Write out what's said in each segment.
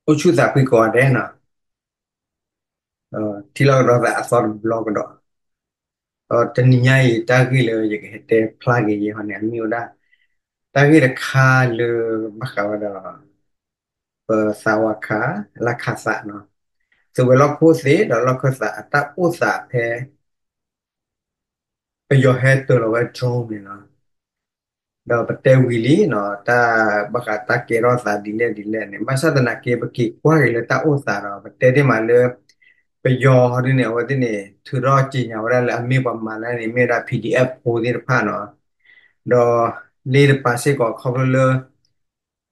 အိၣ်ဆူၣ်သးဖှံကိးဂၤဒဲးနီၤ, ထံၣ်လိာ်ကဒီးသးအသီတဘျီကဒီး, ဒီးတနံၤညါအံၤ တၢ်ဂ့ၢ်လၢယကဟဲတဲဖျါက့ၤယဲဟီန့ၣ် အမ့ၢ်ဝဲဒၣ် တၢ်ဂ့ၢ်တခါလၢ ဘၣ်ဃးဝဲဒီး ပသးဝးခး လၢခးသးနီၤ, သုးဝဲၤလီၢ်ခိၣ်သ့ၣ်ဒီးလီၢ်ခၢၣ်သးအတၢ်အိၣ်သးဖဲ ပယီၤဟဲတၢၤလီၤဝဲ drone န့ၣ်လီၤ. ဒီးပတဲဝံၤလံနီၤ, တၢ်ဘၣ်ဃးတၢ်ကဲထီၣ်သးဒ်လဲၣ်ဒ်လဲၣ်န့ၣ် ဘၣ်ဆၣ်သနာ်က့ ပက့ၤကွၢ်က့ၤလၢတၢ်အိၣ်သးဒီး ပတဲသ့ၣ်မးလၢ ပယီၤဟီဒ်န့ၣ် အဝဲသ့ၣ်န့ၣ် ထုးထီၣ်ကြေညာဝဲဒၣ်လၢအမ့ၢ်ပှၤမၤန့ၣ် မ့ၢ်ဝဲဒၣ် PDF ဖိသ့ၣ်တဖၣ်နီၤ, ဒီးလ့တပၤစ့ၢ်ကီးခီဖျိလၢ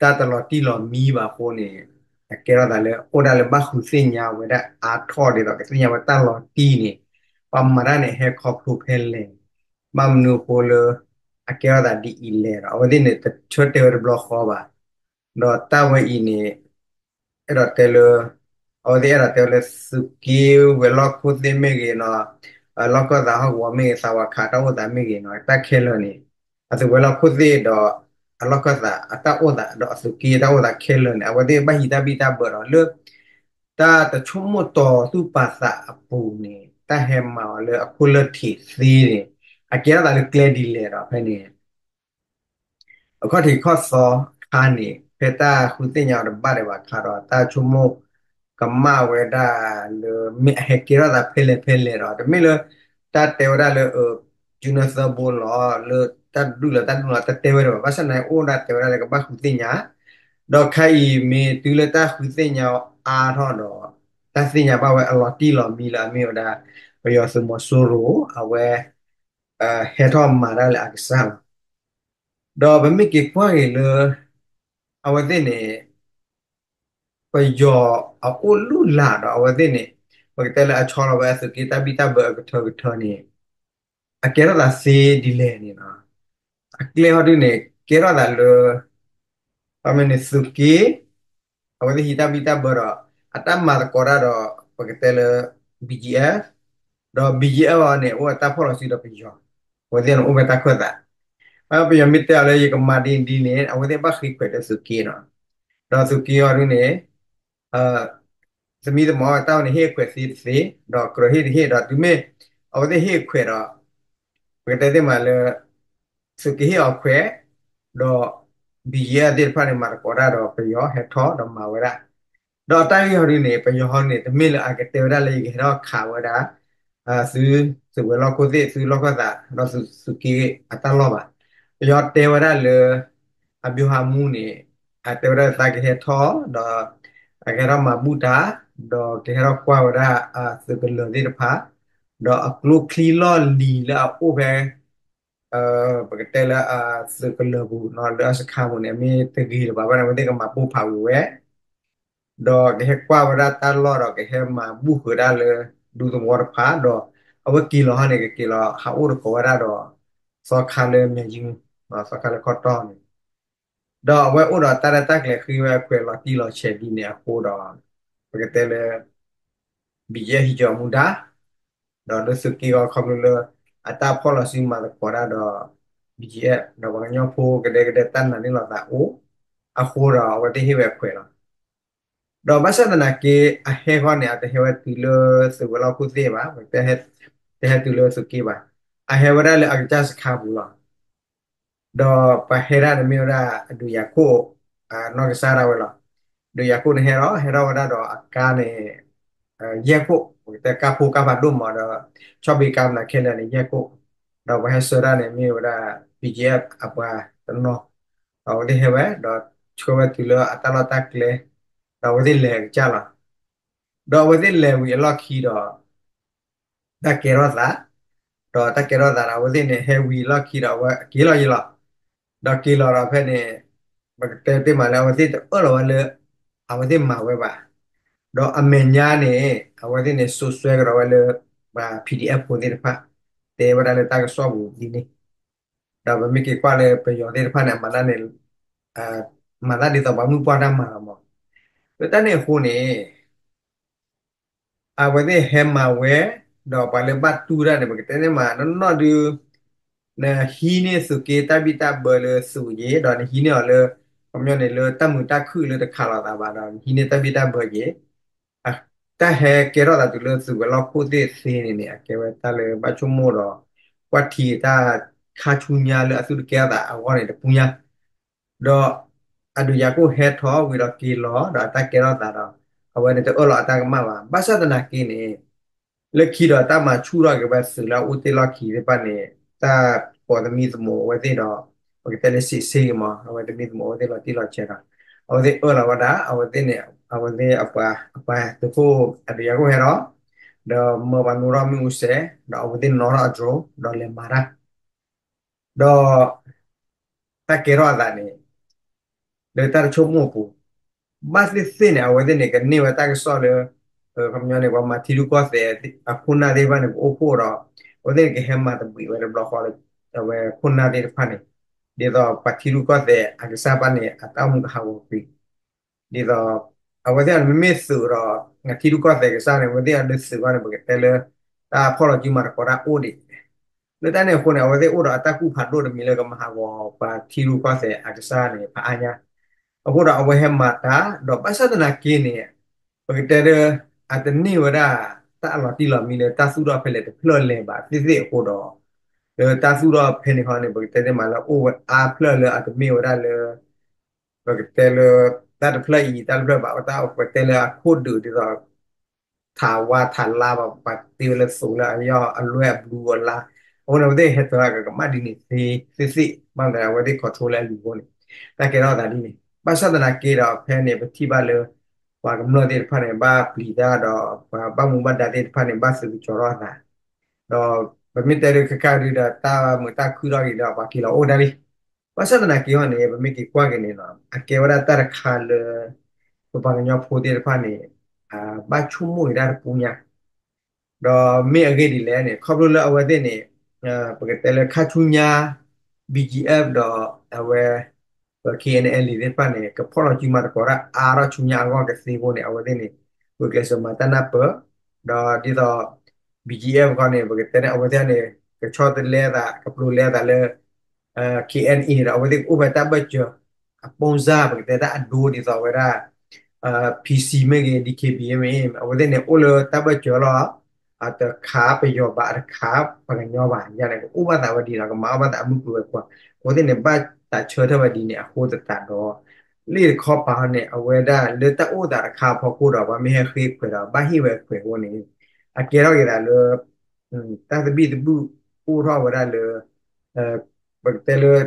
တၢ်တလီၤတံၢ်လီၤမံဘၣ်အဃိန့ၣ် အကဲထီၣ်သးလၢ အိၣ်ဒၣ်လၢဘၣ်ဃုသ့ၣ်ညါဝဲဒၣ်အါထီၣ်ဒ်သိး ကသ့ၣ်ညါဝဲတၢ်လီၤတံၢ်န့ၣ် ပှၤမၤတၢ်န့ၣ် ဟဲခီဖျိဖဲလဲၣ်, ဘၣ်မနုၤအဃိလၢ အကဲထီၣ်သးဒ်အံၤလဲၣ်ဒီး အဝဲသ့ၣ်န့ၣ် တဆၢတဲာ်ဝဲတဘျီဃီဘၣ်. ဒီးတၢ်ဝဲအံၤန့ၣ် အဲၣ်ဒိးတဲလၢ အဝဲသ့ၣ်အဲၣ်ဒိးတဲဝဲလၢသုးက့ဝဲၤလီၢ်ခိၣ်သ့ၣ်မ့ၢ်ဂ့ၤနီၤ, လီၢ်ခၢၣ်သးဟီၣ်ကဝီၤမ့ၢ်ဂ့ၤ သးဝးခးတၢ်အိၣ်သးမ့ၢ်ဂ့ၤနီၤ တၢ်ခဲလၢာ်န့ၣ် အသုးဝဲၤလီၢ်ခိၣ်သ့ၣ်ဒီး အလီၢ်ခၢၣ်သးအတၢ်အိၣ်သးဒီးအသုးက့တၢ်အိၣ်သးခဲလၢာ်န့ၣ် အဝဲသ့ၣ်ဘၣ်ဟံးတၢ်ဘံၣ်တၢ်ဘၢဒီးလၢ တၢ်တဆိကမိၣ်တီၤသူၣ်ပာ်သးအပူၤန့ၣ် တၢ်ဟဲမၤအီၤလၢအခိၣ်လၢထံးသ့န့ၣ် အကဲထီၣ်သးလၢကျဲဒ်လဲၣ်ဒီးဖဲန့ၣ် အခီၣ်ထံးခီၣ်သီခါန့ၣ် ဖဲတၢ်ဃုသ့ၣ်ညါအီၤတဘၣ်ဒံးဘၣ်အခါဒီး တၢ်ဆိကမိၣ်ကမၣ်ဝဲဒၣ်လၢ မ့ၢ်အဟဲကဲထီၣ်သးဖဲလဲၣ်ဖဲလဲၣ်ဒီး တမ့ၢ်လၢ တၢ်တဲဝဲဒၣ်လၢ ကၠူနၢသၢဘိလီၤ လၢတၢ်ဒုၣ်လီၤတၢ်ဒုၣ်လီၤ တၢ်တဲဝဲဒံးဘၣ် ဘၣ်ဆၣ်သနာ်က့ အိၣ်ဒၣ်တဲဝဲဒၣ်လၢကဘၣ်ဃုသ့ၣ်ညါ ဒီးခါအံၤမ့ၢ်တုၤလၢတၢ်ဃုသ့ၣ်ညါအါထီၣ်ဒီး တၢ်သ့ၣ်ညါဘၣ်ဝဲအလီၤတံၢ်လီၤမံလၢအမ့ၢ်ဝဲဒၣ် ပယီၤသုးမီၤစိရိၤ အဝဲ ဟဲထီၣ်မၤတၢ်လၢအကစၢ်လီၤ. ဒီးပမ့ၢ်က့ၤကွၢ်က့ၤလၢ အဝဲသ့ၣ်န့ၣ် ပယီၤအအိၣ်လူၢ်လၢ်ဒီးအဝဲသ့ၣ်န့ၣ် ပကတဲလၢအဆီလီၤဝဲအသုးက့တၢ်ဘံၣ်တၢ်ဘၢအကထၢကထၢန့ၣ် အကဲထီၣ်သးသ့ဒ်လဲၣ်န့ၣ်လီၤ. အကျဲဟီဒုန့ၣ် ကဲထီၣ်သးလၢ ပမ့ၢ်န့ၣ်သုးက့ အဝဲသ့ၣ်ဟံးတၢ်ဘံၣ်တၢ်ဘၢဒီး အတၢ်မၤသကိးတၢ်ဒီး ပကတဲလၢ BGF ဒီး BGF အီၤန့ၣ် အိၣ်အတၢ်ဖီၣ်လီၤစုဒီးပယီၤ အဝဲသ့ၣ်န့ၣ်အိၣ်ဝဲတၢ်ခၢၣ်သး ပယီၤမ့ၢ်တဲအီၤလၢယကမၤဒ်ဒ်န့ၣ် အဝဲသ့ၣ်ဘၣ်ဃ့ခွဲးဒီးသုးက့နီၤ. ဒီးသုးက့အီၤဒုန့ၣ် သမံသမိးတၢ်ဝဲန့ၣ် ဟ့ၣ်ခွဲးသ့တသ့ ဒီးကြၢးဟ့ၣ်တဟ့ၣ်ဒီးတုၤမ့ၢ် အဝဲသ့ၣ်ဟ့ၣ်ခွဲးဒီး ပကတဲသ့ၣ်မးလၢ သုးက့ဟ့ၣ်အီၤခွဲး ဒီး BGF သ့ၣ်တဖၣ်န့ၣ် မၤသကိးတၢ်ဒီးပယီၤဟဲထီၣ်ဒီးမၤဝဲဒၣ် ဒီးတၢ်ဂ့ၢ်ဟီဒုန့ၣ် ပယီၤဟီန့ၣ် တမ့ၢ်လၢအကတဲဝဲဒၣ်လၢယကဟဲထီၣ်ခးဝဲဒၣ် သုး သုးဝဲၤလီၢ်ခိၣ်သ့ၣ် သုးလီၢ်ခၢၣ်သး ဒီးသုးက့အတၢ်လီၢ်ဘၣ်. ပယီၤတဲဝဲဒၣ်လၢ အဘျီဟးမူန့ၣ် အတဲဝဲဒၣ်သးကဟဲထီၣ် ဒီး အကဟဲထီၣ်မၤဘူၣ်တၢ် ဒီးကဟဲထီၣ်ကွၢ်ဝဲဒၣ် သုးကလၢၤသ့ၣ်တဖၣ် ဒီးအကျိချံလီၢ်လံၤလၢအအိၣ်ဖဲ ပကတဲလၢအသုးကလၢၤပူၤ လၢအစခါပူၤန့ၣ် မ့ၢ်တဂ့ၤလၢၤဘၣ်ဘၣ်န့ၣ် အဝဲသ့ၣ်ကမၤပိၢ်ဖးဝံၤဝဲ ဒီးကဟဲကွၢ်ဝဲဒၣ်တၢ်လီၢ်ဒီးကဟဲမၤဘူၣ်ဃုာ်ဒၣ်လၢ ဒူသဝီတဖၣ် ဒီးအဝဲက့ၤလီၤဟီန့ၣ် ကက့ၤလီၤဟးအိၣ်သကိးဝဲဒၣ်ဒီး သီခါလၢမဲာ်ယု သီခါလၢခီတီၢ်န့ၣ် ဒီးအဝဲအိၣ်ဒီးတၢ်ရဲၣ်တၢ်ကျဲၤဃ့ဝဲအခွဲးလီၤတံၢ်လီၤဆဲးဒ်န့ၣ်အဃိဒီး ပကတဲလၢ BGF ဟံးကၠီမူဒါ ဒီးလၢသုးက့ဂီၢ်ခီဖျိလၢ အတၢ်ဖီၣ်လီၤစုမၤသကိးတၢ်ဒီး BGF ဒီးပှၤကညီဖိကဒဲကဒဲတၢ်နာ်န့ၢ်လီၤသးအိၣ် အဃိဒီးအဝဲသ့ၣ်ဟ့ၣ်ဝဲအခွဲးလီၤ. ဒီးဘၣ်ဆၣ်သနာ်က့ အဟဲဃီန့ၣ် အတဟဲဝဲတုၤလၢသုးဝဲၤလီၢ်ခိၣ်သ့ၣ်ဘၣ်, တဟဲတုၤလၢသုးက့ဘၣ်, အဟဲဝဲဒၣ်လၢအကစၢ်စခါပူၤလီၤ. ဒီးပှၤဟဲဒၣ်န့ၣ်မ့ၢ်ဝဲဒၣ် အဒုးယၤခိၣ် နီၢ်ကစၢ်ဒၣ်ဝဲလီၤ. ဒုးယၤခိၣ်န့ၣ်ဟဲဒီး ဟဲထီၣ်ဝဲဒၣ်ဒီးအကါန့ၣ် ယဲၢ်ခိၣ်, ပကတဲကါဖိကါဖးဒိၣ်မးဒီး ဆီၣ်ဘံကါမနုၤခဲလၢာ်န့ၣ် ယဲၢ်ခိၣ်, ဒီးပှၤဟဲဆှၢဒၣ်န့ၣ်မ့ၢ်ဝဲဒၣ် BGF အပှၤတနီၤ, ဒီးအဝဲသ့ၣ်ဟဲဝဲ ဒီးဆှၢဝဲတုၤလၢအတၢ်လီၢ်တၢ်ကျဲ, ဒီးအဝဲသ့ၣ်လဲၤအကစၢ်လီၤ. ဒီးအဝဲသ့ၣ်လဲၤဝံၤအလီၢ်ခံဒီး တၢ်ကဲထီၣ်သး, ဒီးတၢ်ကဲထီၣ်သးဒီး အဝဲသ့ၣ်န့ၣ် ဟဲဝံၤအလီၢ်ခံဒီး အဝဲက့ၤလီၤယံၤလီၤ. ဒီးက့ၤလီၤဒီးဖဲန့ၣ် ပကတဲတ့ၢ်မးလၢ အဝဲသ့ၣ်တအၢၣ်လီၤဝဲလၢ အဝဲသ့ၣ်မၤဝဲဘၣ်. ဒီးအမဲာ်ညါန့ၣ် အဝဲသ့ၣ်န့ၣ် စိာ်စွဲကဒီးဝဲလၢ ပှၤ PDF ဖိသ့ၣ်တဖၣ် တဲဝဲဒၣ်လၢတၢ်ကစီၣ်ပူၤဒ်န့ၣ်, ဒီးပမ့ၢ်က့ၤကွၢ်လၢပယီၤသ့ၣ်တဖၣ်န့ၣ် အမၤတၢ်န့ၣ် မၤတၢ်ဒ်သိးပှၤမုၢ်ပှၢ်တၢ်မၤလီၤမး. လၢတၢ်န့ၣ်အဃိန့ၣ် အဝဲသ့ၣ်ဟဲမၤဝဲ, ဒီးပှၤလၢဘၣ်တူၢ်တၢ်န့ၣ် ပကတဲန့ၣ်မး နီၢ်နီၢ်ဒုး နဟံးန့ၢ်သုးက့တၢ်ဘံၣ်တၢ်ဘၢလၢသုးယ့ၣ် ဒီးနဟံးန့ၢ်အီၤလၢ ခီပညီန့ၣ် လၢတၢ်မုာ်တၢ်ခုၣ်လၢတခးလိာ်သးဘၣ်ဒီး ဟံးန့ၢ်တၢ်ဘံၣ်တၢ်ဘၢက့ၤ တၢ်ဟဲကဲထီၣ်သးတုၤလၢသုးဝဲၤလီၢ်ခိၣ်သ့ၣ်သ့န့ၣ်န့ၣ် အကဲဝဲတၢ်လၢဘၣ်ဆိကမိၣ်ဒီး ကွၢ်ထံတၢ်ခါဆူညါလၢအသုတကဲထီၣ်သးအဂီၢ်န့ၣ်တပူၤညါ ဒီးအဒုးယၤကိၣ်ဟဲထီၣ်ဝံၤဒီးက့ၤလီၤ ဒီးအတၢ်ကဲထီၣ်သးဒီး အဝဲန့ၣ်တအၢၣ်လီၤအတၢ်ကမၣ်ဘၣ်. ဘၣ်ဆၣ်သနာ်က့န့ၣ် လၢခံဒီးတၢ်မၤဆူၣ်ထီၣ်က့ၤဝဲသုးလၢအအိၣ်တ့ၢ်လီၢ်ခံသ့ၣ်တဖၣ်န့ၣ် တၢ်ကိးသမံသမိးအဝဲသ့ၣ်ဒီး ပကတဲလၢစံးဆ့က့ၤမး အဝဲသမံသမိးအဝဲသ့ၣ်လီၤတံၢ်လီၤဆဲးဒီး အဝဲသ့ၣ်အၢၣ်လီၤဝဲဒၣ် အဝဲသ့ၣ်န့ၣ် အဝဲသ့ၣ်အပှၤ အပှၤသုးခိၣ်အဒုးယၤကိၣ်ဟဲထီၣ် ဒီးမၢပှၤနီၣ်ထီၣ်မ့ၣ်အူစဲး ဒီးအဝဲသ့ၣ်နီၣ်ထီၣ်အ drone ဒီးလဲၤမၤတၢ် ဒီး တၢ်ကဲထီၣ်အသးန့ၣ် လၢတၢ်တဆိကမိၣ်အပူၤ ဘၣ်သ့ၣ်သ့ၣ်န့ၣ် အဝဲသ့ၣ်န့ၣ် ကန့ၢ်ဝဲတၢ်ကစီၣ်လၢ ခီပညီန့ၣ် ပှၤမၤထံရူၢ်ကီၢ်သဲးအခိၣ်နၢ်သ့ၣ်တဖၣ်န့ၣ် ကအိၣ်ဖှိၣ်ဒီး အဝဲသ့ၣ်န့ၣ် ကဟဲမၤတဘှံးဝဲတဘျီဃီလၢ အဝဲခိၣ်နၢ်သ့ၣ်တဖၣ်န့ၣ် ဒ်သိးပှၤထံရူၢ်ကီၢ်သဲးအကစၢ်တဖၣ်န့ၣ် အတၢ်အိၣ်မူကဟးဂီၤကွံာ် ဒ်သိး အဝဲသ့ၣ်န့ၣ် မ့မ့ၢ်သုးဒီး ထံရူၢ်ကီၢ်သဲးကစၢ်န့ၣ် အဝဲသ့ၣ်အဒုးသုးအဂီၢ်န့ၣ် ပကတဲလၢ တၢ်ဖီၣ်လီၤစုမၤသကိးတၢ်အိၣ်ဒံး လၢတၢ်န့ၣ်အဃိန့ၣ် အဝဲသ့ၣ်အိၣ်ဒီးအတၢ်ကူၣ်ဖးဒိၣ်တမံၤလၢကမၤဟးဂီၤပှၤထံရူၢ်ကီၢ်သဲးအကစၢ်န့ၣ် ဖးအါညါ အဃိဒီးအဝဲဟဲမၤတၢ် ဒီးဘၣ်ဆၣ်သနာ်က့န့ၣ် ပကတဲလၢ အတန့ၢ်ဝဲဒၣ် တၢ်အလီၤတံၢ်လီၤမံလၢတၢ်သူၣ်ထီၣ်ဖဲလဲၣ်တဖျၢၣ်လဲၤဘၣ်သ့ၣ်သ့ၣ်အဃိဒီး လၢတၢ်သူၣ်ထီၣ်ဖဲန့ၣ်ခီန့ၣ် ပကတဲသ့မးလၢအိၣ်ဝဲအါဖျၢၣ်လၢအတမ့ၢ်ဝဲဒၣ်လၢ ပကတဲလၢ တၢ်တဖျၢၣ်အံၤ တၢ်တဖျၢၣ်ဘၣ် တၢ်ပကတဲလၢအခိၣ်ဒုးဒ်သိး ထးဝါထးလါဘၣ် ပှၤတ့ဝဲလၢသိးလၢအယီၢ်အလွဲၢ်အဘျူးအလါ အဃိန့ၣ် အဝဲသ့ၣ်ဟဲတၢၤကကမၣ်ဒ်န့ၣ်သ့သ့သ့ ဘၣ်မနုၤအဝဲသ့ၣ် control လၢအလံာ်အဃိန့ၣ် တၢ်ကဲထီၣ်သးဒ်န့ၣ် ဘၣ်ဆၣ်သနာ်က့ဒီး ဖဲန့ၣ် ပထံၣ်ဘၣ်လၢ ပှၤကမျၢၢ်သ့ၣ်တဖၣ်န့ၣ် ဘၣ်ပျံၤတၢ်ဒီး ပှၤဘၣ်မူဘၣ်ဒါသ့ၣ်တဖၣ်န့ၣ် ဘၣ်သုးကစီၤထီၣ်အသး ဒီးပမ့ၢ်တဲဒ်ခဲခါဒုဒီး တၢ်မုာ်တၢ်ခုၣ်ထီၣ်က့ၤဒီး ပှၤက့ၤလီၤအိၣ်ဒၣ်လံ ဘၣ်ဆၣ်သနာ်က့ဟီန့ၣ် ပမ့ၢ်က့ၤကွၢ်က့ၤန့ၣ်နီၤ အကဲဝဲဒၣ်တၢ်တခါလၢ ပပှၤကညီဖိသ့ၣ်တဖၣ်န့ၣ် ဘၣ်ဆိကမိၣ်က့ၤတၢ်တပူၤညါ ဒီးမ့ၢ်အဂ့ၢ်ဒ်လဲၣ်န့ၣ် ခီဖျိလၢအဝဲသ့ၣ်န့ၣ် ပကတဲလၢခါဆူညါ ဘီကၠံအၣ် ဒီးအဝဲ ပ ခ့ၣ်အဲၣ်အၣ်လ့ၣ် သ့ၣ်တဖၣ်န့ၣ် ကဖီၣ်လီၤစုမၤသကိးတၢ်အါထီၣ်ဆူညါအဂီၢ်ကသ့အဃိန့ၣ် အဝဲသ့ၣ်န့ၣ် ဂုာ်ကျဲးစၢးမၤတၢ်နၢ်ပၢၢ် ဒီးဒ်သိး ဘီကၠံအၣ် ခီန့ၣ် ပကတဲန့ၣ် အဝဲသ့ၣ်န့ၣ် ကဆီတလဲသး ကပျိလဲသးလၢ ခ့ၣ်အဲၣ်အၣ်အ့ ဒီးအဝဲသ့ၣ်ကအိၣ်ဖဲတၢ်ဘၢၣ်စၢၤ အပိၢ်စၢ် ပကတဲတၢ်အဒိဒ်သိးဝဲဒၣ် ဖံစံမ့ၢ်ဂ့ၤ ဒံခ့ဘံမ့ၢ်ဂ့ၤ အဝဲသ့ၣ်န့ၣ် အိၣ်လၢတၢ်ဘၢၣ်စၢၤလီၤ အတခးပယီၤဘၣ် အတခးပှၤကညီဘၣ် ယၤန့ၣ် ကအိၣ်ဘၣ်သးဝဲဒ်ဒီး ကမၤအီၣ်ဘၣ်သးအမုၢ်ကျိၤဝဲၤကွာ် အဝဲသ့ၣ်န့ၣ် ဘၣ်သးဆၢထၢၣ်ဝဲဒ်န့ၣ် အဃိသတးဒီး လ့ၣ်တခီပၤန့ၣ် အဝဲဒၣ်လၢတၢ်အိၣ်သးတခါအဖီခိၣ်ဒီး ပှၤမ့ၢ်ဟဲဃ့ခွဲးဒီး ဘၣ်ဟ့ၣ်ဝဲခွဲးအဃိန့ၣ် အကဲထီၣ်က့ၤသးလၢ တၢ်သဘံၣ်သဘုၣ်အိၣ်ထီၣ်ဝဲဒၣ်လၢ ပကတဲလၢ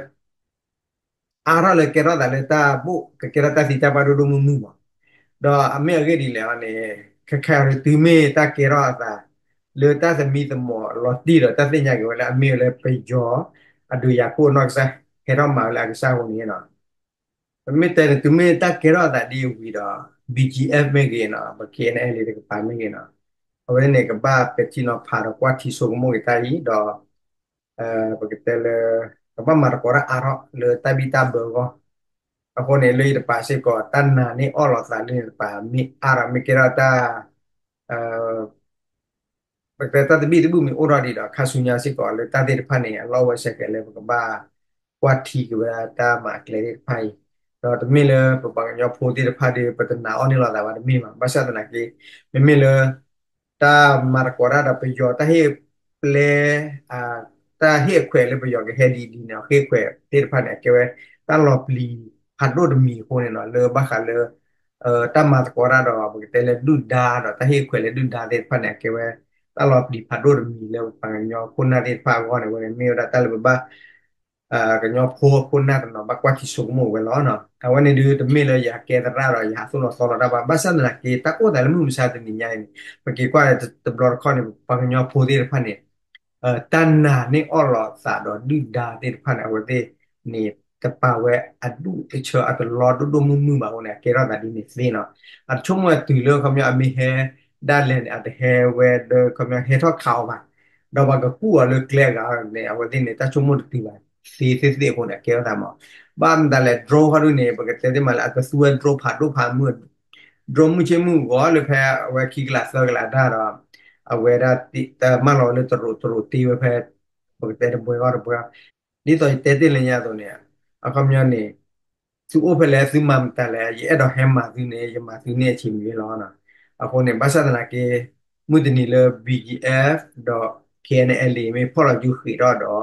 အါထီၣ်လၢကဲထီၣ်သးလၢတၢ်ဘိၣ် ကကဲထီၣ်တၢ်သံတၢ်ပှၢ်ဒိၣ်ဒိၣ်မုၢ်မုၢ်မး ဒီးအမ့ၢ်အဂ့ၢ်ဒ်လဲၣ်န့ၣ် ခဲခါအံၤတုၤမ့ၢ်တၢ်ကဲထီၣ်အသး လၢတၢ်သမံသမိးလီၤတံၢ်ဒီးတၢ်သ့ၣ်ညါက့ၤဝဲလၢအမ့ၢ်ဝဲလၢပယီၤ အဒုးယၤကိၣ်အနီၢ်ကစၢ် ဟဲထီၣ်မၤဝဲလၢအကစၢ်အဃိန့ၣ် ပမ့ၢ်တဲန့ၣ် တုၤမ့ၢ်တၢ်ကဲထီၣ်အသးဒ်အံၤဝံၤဒီး ဘီကၠံအၣ် မ့ၢ်ဂ့ၤနီၤ ပ ခ့ၣ်အဲၣ်အၣ်လ့ၣ် တကပၤမ့ၢ်ဂ့ၤနီၤ အဝဲန့ၣ်ကဘၣ်ပဲာ်ထံနီၤဖးဒီးကွၢ်ထံဆိကမိၣ်က့ၤတၢ်အံၤဒီး ပကတဲလၢ ကဘၣ်မၤသကိးတၢ်အါထီၣ်လၢတၢ်ဘံၣ်တၢ်ဘၢအဂီၢ် အဃိန့ၣ် လၢယတပၤစ့ၢ်ကီး တၢ်နာ်န့ၢ်အီၣ်လိာ်သးလၢယတပၤ မ့ၢ်အါဒီးမ့ၢ်ကဲထီၣ်တၢ် ပကတဲတၢ်သဘံၣ်သဘုၣ်မ့ၢ်အိၣ်ထီၣ်ဒံးဒီး ခါဆူညါစ့ၢ်ကီးလၢတၢ်သ့ၣ်တဖၣ်န့ၣ် အလီၢ်ဝဲစဲးကဲးလၢပကဘၣ်ကွၢ်ထံက့ၤဝဲဒၣ်တၢ်မၤအကျဲသ့ၣ်တဖၣ်အံၤ ဒီးတမ့ၢ်လၢပပှၤကညီဖိသ့ၣ်တဖၣ်ဒီး ပတနာ်အီၣ်န့ၢ်လိာ်သးဘၣ်တမ့ၢ်ဘၣ် ဘၣ်ဆၣ်သနာ်က့ မ့မ့ၢ်လၢ တၢ်မၤသကိးတၢ်ဒီးပယီၤ တၢ်ဟ့ၣ်ပျဲ တၢ်ဟ့ၣ်အခွဲးလၢပယီၤကဟဲဒ်အံၤဒ်န့ၣ် ဟ့ၣ်ခွဲးသ့ၣ်တဖၣ်န့ၣ် အကဲဝဲတၢ်လီၤပျံၤဖးဒိၣ်တမံၤအဃိန့ၣ်နီၤ လၢဘၣ်ဃးလၢ တၢ်မၤသကိးတၢ်ဒီး ပကတဲလၢဒုၣ်ဒါဒီး တၢ်ဟ့ၣ်ခွဲးလၢဒုၣ်ဒါသ့ၣ်တဖၣ်န့ၣ် အကဲဝဲ တၢ်လီၤပျံၤဖးဒိၣ်တမံၤလၢပပှၤကညီခိၣ်နၢ်သ့ၣ်တဖၣ်အဂီၢ်န့ၣ်ဝဲန့ၣ် မ့ၢ်ဝဲဒၣ်တၢ်လၢပဘၣ် ကညီဖိခိၣ်နၢ်တနီၤဘၣ်ကွၢ်ထံဆိကမိၣ်ဝဲလီၤ. အဝဲန့ၣ်ဒုးတမ့ၢ်လၢယဟးကဲသရၣ်ဒီးယဟးသိၣ်လီၤသီလီၤတၢ်ဘၣ် ဘၣ်ဆၣ်သနာ်က့ တၢ်အိၣ်သးလၢမုၢ်မဆါတနံၤညါအံၤန့ၣ် ပက့ၤကွၢ်တဘျီတခီၣ်န့ၣ် ပပှၤကညီဖိသ့ၣ်တဖၣ်န့ၣ် တၢ်နာ်န့ၢ်အီၣ်လိာ်သးဒီးဒုၣ်ဒါသ့ၣ်တဖၣ်န့ၣ် အဝဲသ့ၣ်န့ၣ် တပာ်ဝဲအဒူၣ်အဆၢအတလီဒိၣ်ဒိၣ်မုၢ်မုၢ်ဘၣ်အဃိန့ၣ် အကဲထီၣ်သးဒ်န့ၣ်သ့နီၤ. အတဆိကမိၣ်ဝဲတုၤလၢခီပညီအမ့ၢ်ဟဲဒၣ်လဲာ်န့ၣ် အတဟဲဝဲလၢခီပညီဟဲထီၣ်ခးအီၤဘၣ် ဒီးပှၤကကူၣ်အီၤလၢကျဲအဂၤန့ၣ် အဝဲသ့ၣ်န့ၣ် တၢ်ဆိကမိၣ်တတုၤဘၣ်သ့သ့သ့အဃိန့ၣ် အကဲထီၣ်သးမး ဘၣ်မတၤလဲၣ် drone ခီဒုန့ၣ် ပကတဲသ့မးလၢအကသူဝဲ drone ဖးဒိၣ်ဖးမုၢ် drone မုၢ်ဆ့ၣ်မုၢ်ဂီၤလၢဖဲအဝဲခံကလးသၢကလးတၢ်ဒီး အဝဲဒၣ်တမၢလီၤလၢတရူးတရူးတ့ဝဲဖဲ ပကတဲတဘှဲအီၣ်တဘှဲအီၣ် ဒ်သိးယတဲတ့ၢ်လၢညါအသိးန့ၣ် အခီပညီန့ၣ် သုအိၣ်ဖဲလဲၣ် သုမၤမတၤလဲၣ် ယအဲၣ်ဒိးဟဲမၤသုန့ၣ် ယမၤသုန့ၢ်အဆံးမ့ၢ်လီၤ. အဃိန့ၣ် ဘၣ်ဆၣ်သနာ်က့ မုၢ်တနံၤလၢ B G F ဒီး K N L A မ့ၢ်ဖီၣ်လီၤယူၤဃ့းထီၣ်ဒီး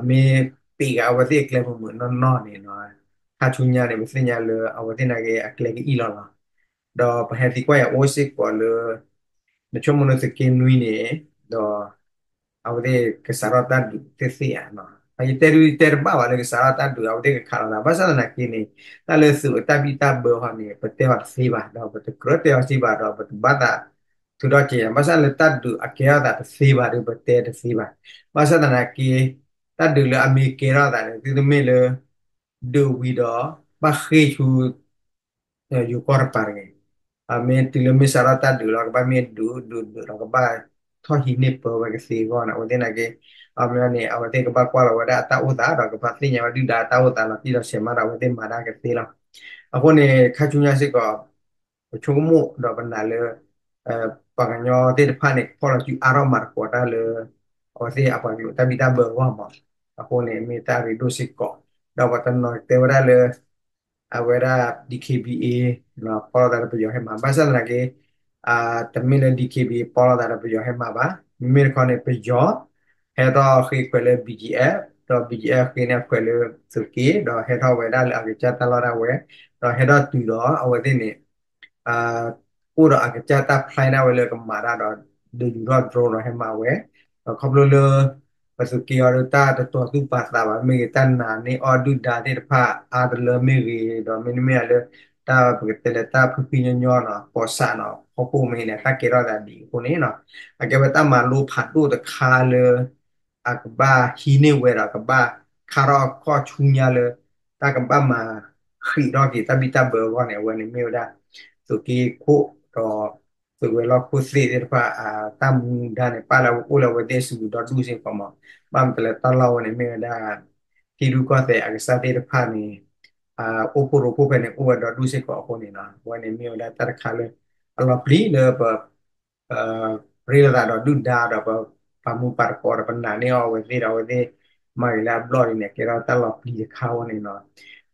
မ့ၢ်ပ့ၤဃာ်အဝဲသ့ၣ်အကျဲမုာ်မုာ်နီၢ်နီၢ်န့ၣ် ခါဆူညါန့ၣ် ပသ့ၣ်ညါလၢအဝဲသ့ၣ်နာ်က့အကျဲကအံၣ်လီၤလီၤ. ဒီးပဟဲသံကွၢ်ယၤအိၣ်စ့ၢ်ကီးလၢ နဆိကမိၣ်လၢသုးက့နွံန့ၣ် ဒီး အဝဲသ့ၣ်ကစးထီၣ်တၢ်ဒုးသ့ၣ်သ့ၣ်ဧါ. ယတဲဒုးတဲတဘၣ်ဘၣ်လၢကစးထီၣ်တၢ်ဒုး အဝဲသ့ၣ်ကခးလီၤသး ဘၣ်ဆၣ်သနာ်က့န့ၣ် တၢ်လၢသုးအတၢ်ဘံၣ်တၢ်ဘၢဟီန့ၣ် ပတဲအီၤတသ့ဘၣ် ဒီးပတကြၢးတဲအီၤစ့ၢ်ဘၣ် ဒီးပတဘၣ်သးထုးထီၣ်က့ၤ ဘၣ်ဆၣ်လၢတၢ်ဒုးအကဲထီၣ်သးတသ့ဘၣ်ဒီး ပတဲတသ့ဘၣ်. ဘၣ်ဆၣ်သနာ်က့ တၢ်ဒုးလၢအမ့ၢ်ကဲထီၣ်သးန့ၣ် သုတမ့ၢ်လၢ ဒုးဝံၤဒီး ဘၣ်ဃ့ၢ်ဆူ ယိၤကီၢ်တပၤတဂ့ၤ. မ့ၢ်တုၤလၢမ့ၢ်စးထီၣ်တၢ်ဒုးလီၤ ကဘၣ်မ့ၢ်ဒုးဒုးဒုးဒီး ကဘၣ်ထီၣ်ဟံးန့ၢ်ပၢဝဲကသ့အဂီၢ်န့ၣ် အဝဲသ့ၣ်နာ်က့ အမ့ၢ်န့ၣ် အဝဲသ့ၣ်ကဘၣ်ကွၢ်လီၤဝဲဒၣ်အတၢ်အိၣ်သး ဒီးကဘၣ်သ့ၣ်ညါဝဲဒုၣ်ဒါတၢ်အိၣ်သးလီၤတံၢ်လီၤဆဲးမးဒီး အဝဲသ့ၣ်မၤတၢ်ကသ့လီၤ. အဃိန့ၣ် ခါဆူညါစ့ၢ်ကီး ပဆိကမိၣ်ဒီးပနာ်လၢ ပှၤကညီသ့ၣ်တဖၣ်န့ၣ် ကဖီၣ်လီၤစုအါထီၣ်မၤသကိးတၢ်လၢ အဝဲသ့ၣ်အပှၤကလုာ်တၢ်ဘံၣ်တၢ်ဘၢအဂီၢ်မး. အဃိန့ၣ် မ့ၢ်တၢ်ရ့ဒိၣ်စ့ၢ်ကီး ဒီးပှၤတနီၤတဲဝဲဒၣ်လၢ အဝဲဒၣ် D K B A ဖီၣ်လိာ်သးဒီးပယီၤဟဲမၤ ဘၣ်ဆၣ်သနာ်က့ တမ့ၢ်လၢ D K B A ဖီၣ်လိာ်သးဒီးပယီၤဟဲမၤဘၣ်. မ့မ့ၢ်တခီန့ၣ် ပယီၤ ဟဲထီၣ်ဃ့ခွဲးလၢ B G F ဒီး B G F ဃ့န့ၢ်အခွဲးလၢသုးက့ ဒီးဟဲထီၣ်ဝဲဒၣ်လၢအကစၢ်တၢ်လီၢ်ဒၣ်ဝဲ ဒီးဟဲထီၣ်တုၤဒီးအဝဲသ့ၣ်န့ၣ် အိၣ်ဒီးအကစၢ်တၢ် plan ဒၣ်ဝဲလၢကမၤတၢ်ဒီး ဒုးယူၤထီၣ် drone ဒီးဟဲမၤဝဲ ဒီးခီဖျိလၢ ပသုးက့အီၤဒီးတၢ်တတီၤသူၣ်ပာ်သးဘၣ် မ့ၢ်ဂ့ၤ တၢ်နာ်န့ၢ်အီၣ်ဒုၣ်ဒါသ့ၣ်တဖၣ်အါတလၢမ့ၢ်ဂ့ၤ ဒီးမ့တမ့ၢ်လၢ တၢ်ပကတဲလၢတၢ်ဖုဖုညီညီနီၤ ကီၢ်ဆၣ်နီၤ ဖီခိၣ်မ့ၢ်န့ၣ် တၢ်ကဲထီၣ်သးဒ်အံၤအဃိန့ၣ်နီၤ အကဲဝဲတၢ်မၤလိဖးဒိၣ်တခါလၢ အကဘၣ်ဟံးန့ၢ်ဝဲဒီးကဘၣ်ခါထီၣ်အခီၣ်ဆူညါလၢ တၢ်ကဘၣ်မၤဃံးထီၣ်က့ၤတၢ်ဘံၣ်တၢ်ဘၢအဂီၢ်န့ၣ် အဝဲန့ၣ်မ့ၢ်ဝဲဒၣ် သုးက့ခိၣ်ဒီး သုးဝဲၤလီၢ်ခိၣ်သ့ၣ်သ့ၣ်တဖၣ် တၢ်မူဒါန့ၣ် ပာ်လၢအအိၣ်လၢအဝဲသ့ၣ်စုပူၤဒီဒူၣ်စ့ၢ်ကီးမး ဘၣ်မနုၤလဲၣ်တၢ်လီၢ်ဝဲန့ၣ်မ့ၢ်ဝဲဒၣ် ထံရူၢ်ကီၢ်သဲးအကစၢ်သ့ၣ်တဖၣ်န့ၣ် အိၣ်ဖှိၣ်ရိဖှိၣ်ဖဲန့ၣ် အိၣ်ဝဲဒီဒူၣ်စ့ၢ်ကီးအဃိန့ၣ်နီၤ အဝဲန့ၣ်မ့ၢ်ဝဲဒၣ်တၢ်တခါလၢ အလီၤပျံၤလၢပ ရ့လိာ်သးဒီးဒုၣ်ဒါဒီးပပာ်မူပာ်သကိးဒီးပနာ်န့ၢ်အီၤအဝဲသ့ၣ်ဒီးအဝဲသ့ၣ် မၤဂ့ၤလၢအဘျီၣ်ဒ်န့ၣ် ကဲထီၣ်တၢ်လီၤပျံၤတခါအဃိန့ၣ်နီၤ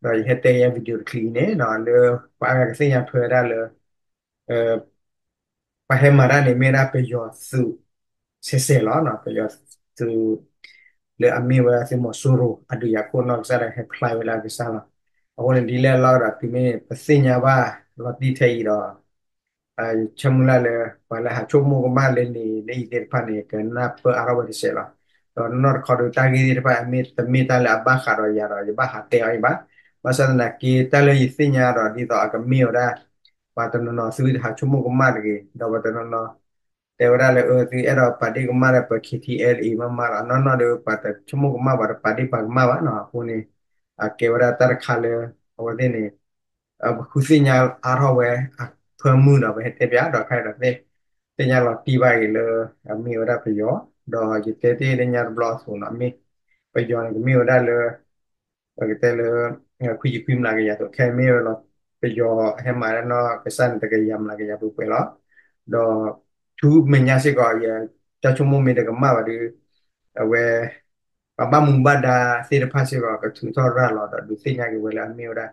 ဒီးယဟဲတဲယဲ video တချံအံၤန့ၣ်နီၤ လၢပှၤအါဂၤကသ့ၣ်ညါထွဲဝဲဒၣ်လၢ ပှၤဟဲမၤတၢ်န့ၣ်မ့ၢ်ဝဲဒၣ်ပယီၤသုး ဆဲးဆဲးလီၤ. ပယီၤသုး လၢအမ့ၢ်ဝဲဒၣ်သုးမီၤစိရိၤ အဒုးယၤခိၣ်နီၢ်ကစၢ်ဒီးဟဲဖျါဝဲလၢအကစၢ်လီၤ. အဃိန့ၣ်ဒ်လဲၣ်လီၤဒီး တုၤမ့ၢ်ပသ့ၣ်ညါဘၣ်လီၤတံၢ်ထဲအံၤဒီး ယဆၢမုၢ်လၢ်လၢ ပှၤလၢဟးဆိကမိၣ်ကမၣ်လၢန့ၣ်လၢအံၤသ့ၣ်တဖၣ်န့ၣ် ကနၢ်ပၢၢ်အါထီၣ်ဝဲတစဲးလီၤ. ဒီးနီၢ်တခီဒီးတၢ်ဂ့ၢ်သ့ၣ်တဖၣ် အမ့ၢ်တမ့ၢ်တၢ်လၢအဘၣ်ဃးဒီးယၤဒီး ယဘၣ်ဟးတဲအီၤအံၤဘၣ်. ဘၣ်ဆၣ်သနာ်က့ တၢ်လၢယသ့ၣ်ညါဒီးဒ်သိးအကမ့ၢ်ဝဲဒၣ် ပှၤတနီၤနီၤသုတဟးဆိကမိၣ်ကမၣ်တဂ့ၤ ဒီးပှၤတနီၤနီၤ တဲဝဲဒၣ်လၢအသုအဲၣ်ဒိးပာ်ဒ့ၣ်ကမၣ်လၢပ K T L A မးမးလီၤ. နီၢ်နီၢ်ဒီးပှၤတဆိကမိၣ်ကမၣ် ပှၤတပာ်ဒ့ၣ်ပာ်ကမၣ်ဘၣ်နီၤ. အဃိန့ၣ် အကဲဝဲဒၣ်တၢ်တခါလၢ အဝဲသ့ၣ်န့ၣ် ပဃုသ့ၣ်ညါအါထီၣ်ဝဲ အဖၢမုၢ်ဒီးပဟဲတဲပၠးဒီးခဲအံၤဒီးသ့ၣ် သ့ၣ်ညါလီၤတံၢ်ဘၣ်အံၤလၢ အမ့ၢ်ဝဲဒၣ်ပယီၤ ဒီးယတဲတ့ၢ်လၢညါတဘျီအသိးနီၤ မ့ၢ် ပယီၤန့ၣ် ကမ့ၢ်ဝဲဒၣ်လၢ ပကတဲလၢ ခွံဆံခွံမျးကယၤသိး ခဲအံၤမ့ၢ်ဝဲလီၤ ပယီၤဟဲမၤလၢနီၢ်ကစၢ်န့ၣ် တကယၤမျးကယၤပှဲၤပှဲၤလီၤ. ဒီး ဆူမဲာ်ညါစ့ၢ်ကီး ယတၢ်ဆိကမိၣ်မ့ၢ်တကမၣ်ဘၣ်ဒီး အဝဲ ပှၤဘၣ်မူဘၣ်ဒါသ့ၣ်တဖၣ်စ့ၢ်ကီး ကထုးထီၣ်ရၤလီၤဒီးဒုးသ့ၣ်ညါက့ၤဝဲလၢအမ့ၢ်ဝဲဒၣ်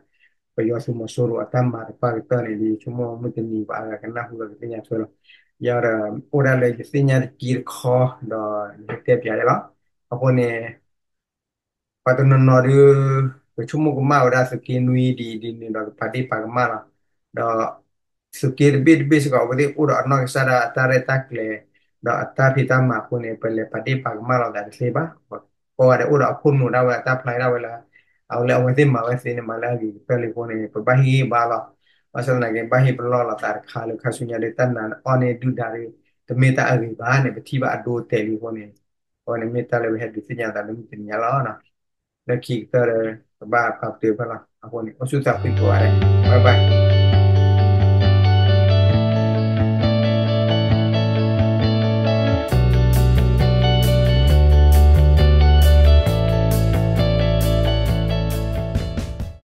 ပယီၤသုးမီၤစိရိၤအတၢ်မၤတပၣ်ကတၢၢ်န့ၣ် ယဆိကမိၣ်မုၢ်တနံၤပှၤအါဂၤကနၢ်ဟူလီၤကသ့ၣ်ညါထွဲလီၤ. ယၤဒီး အိၣ်ဒၣ်လၢယသ့ၣ်ညါတက့ၢ်တခီ ဒီးယဟဲတဲပၠးယဲလီၤ. အဃိန့ၣ် ပှၤတနီၤနီၤဒီး ကဆိကမိၣ်ကမၣ်ဝဲဒၣ်သုးက့နွံဒ်အံၤဒ်န့ၣ်ဒီးကပာ်ဒ့ၣ်ပာ်ကမၣ်လီၤ. ဒီး သုးက့တဘ့ၣ်တဘ့ၣ်စ့ၢ်ကီး အဝဲသ့ၣ်အိၣ်ဒီးအနီၢ်ကစၢ်ဒၣ်အတၢ်ရဲၣ်တၢ်ကျဲၤ ဒီးအတၢ်ဖံးတၢ်မၤအဃိန့ၣ် ပလဲၤပာ်ဒ့ၣ်ပာ်ကမၣ်လိာ်သးတသ့ဘၣ်. ကိးဂၤဒဲးအိၣ်ဒီးအခိၣ်နူာ်ဒၣ်ဝဲအတၢ်ဖျါဒၣ်ဝဲလၢ အဝဲလၢအဝဲသ့ၣ်မၤဝဲသ့န့ၣ် မၤလၢအဂ့ၤကတၢၢ်လံအဃိန့ၣ် ပဘၣ်ဟ့ၣ်ဂံၢ်ဘါလီၤ. ဘၣ်ဆၣ်သနာ်က့ ဘၣ်ဟ့ၣ်ပလီၢ်လိာ်သးတခါလၢခါဆူညါဒီးတၢ်နာ်အီၣ်န့ၢ်ဒုၣ်ဒါဒီး တမ့ၢ်တၢ်အဂ့ၤဘၣ်န့ၣ် ပထံၣ်ဘၣ်အဒိအတဲာ်လံအဃိန့ၣ် အဝဲန့ၣ်မ့ၢ်တၢ်လၢပဟဲဒုးသ့ၣ်ညါသးလၢမုၢ်တနံၤညါလီၤ. လၢခံကတၢၢ်ဒီး ပဘၣ်ပာ်ပတုာ်ဖဲလီၤ. အဃိန့ၣ် အိၣ်ဆူၣ်သးဖှံကိးဂၤဒဲး bye bye.